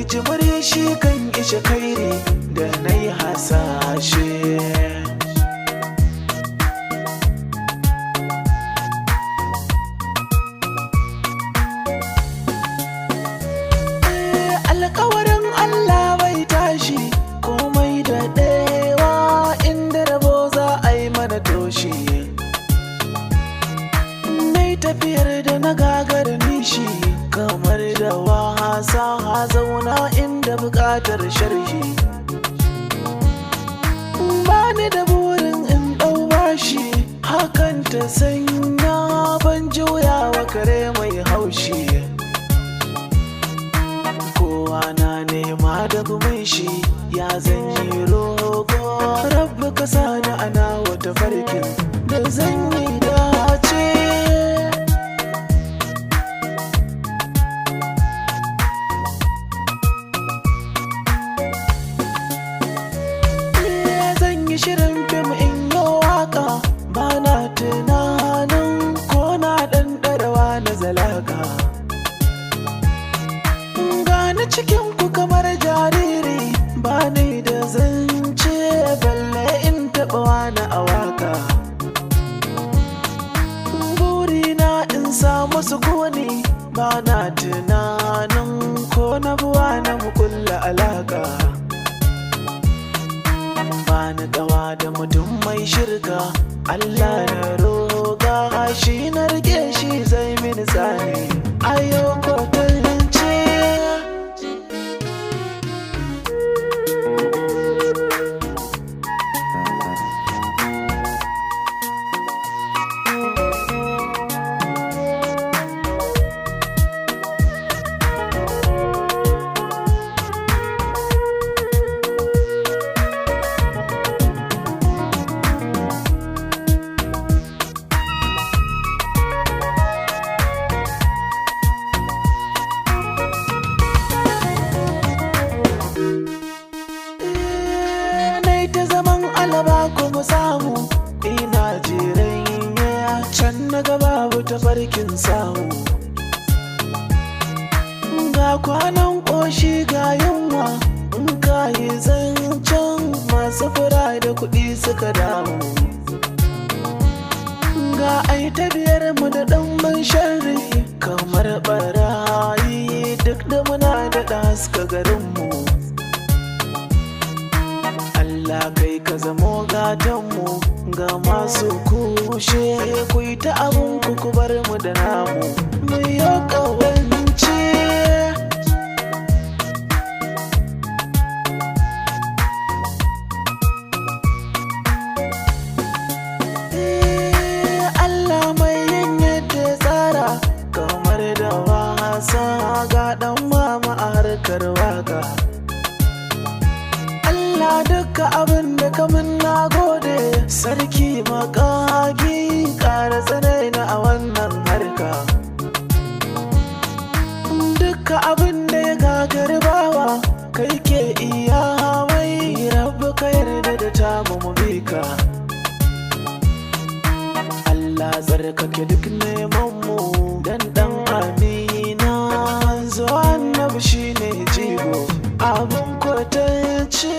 Jimiri shi kan ishe kairi da na yi hasashe. Alkawarin Allah bai tashi, komai da ɗewa inda rabo za a yi mana toshi. Nai tafiyar da na gagar nishi kamar da wasa, zauna inda buƙatar sharhi. Bani da burin in ɗau bashi, hakan ta sanya ban juyawa kare mai haushi. Kowa na nema da gumin shi, ya zanyi roƙo Rabbi ka sani ana wata farkin da zan yi dace. Zan yi shirin fim in yi waka, ba na tunanin ko na ɗan ɗarawa na zalaka. Gani cikin ku kamar jariri, ba ni da zance balle in taɓa wani a waka. Burina in samu sukuni, ba na tunanin ko na buwa na mukulla alaka. Bani kawa da mutum mai shirka, Allah na roƙa shi na rike shi zai mini tsani ayo kwatance. Nai ta zaman alaba kuma samu, ina jiran ya can na gaba tafarkin samu. Ga kwanan ƙoshi ga yunwa, in ka yi zancen masu fura da kuɗi suka damu. Ga ai ta biyar mu da ɗan sharri kamar barayi, duk da muna da haska garinmu. Allah kai ka zamo gatanmu ga masu kushe, ku yi ta abun ku, ku bar mu da namu, mu yi ƙawance. Allah mai yin yadda ya tsara kamar da wasa, ga ɗan mama a harkar waka. Allah duka abin da kamun na gode, sarki makagi ƙara tsanai na a wannan harka. Duka abin da ya gagari bawa kai ke iya mai, Rabu ka yarda da tamu mu bi ka. Allah tsarkake duk neman mu dan dan Amina, zo Annabi shine jigo abin kwatance.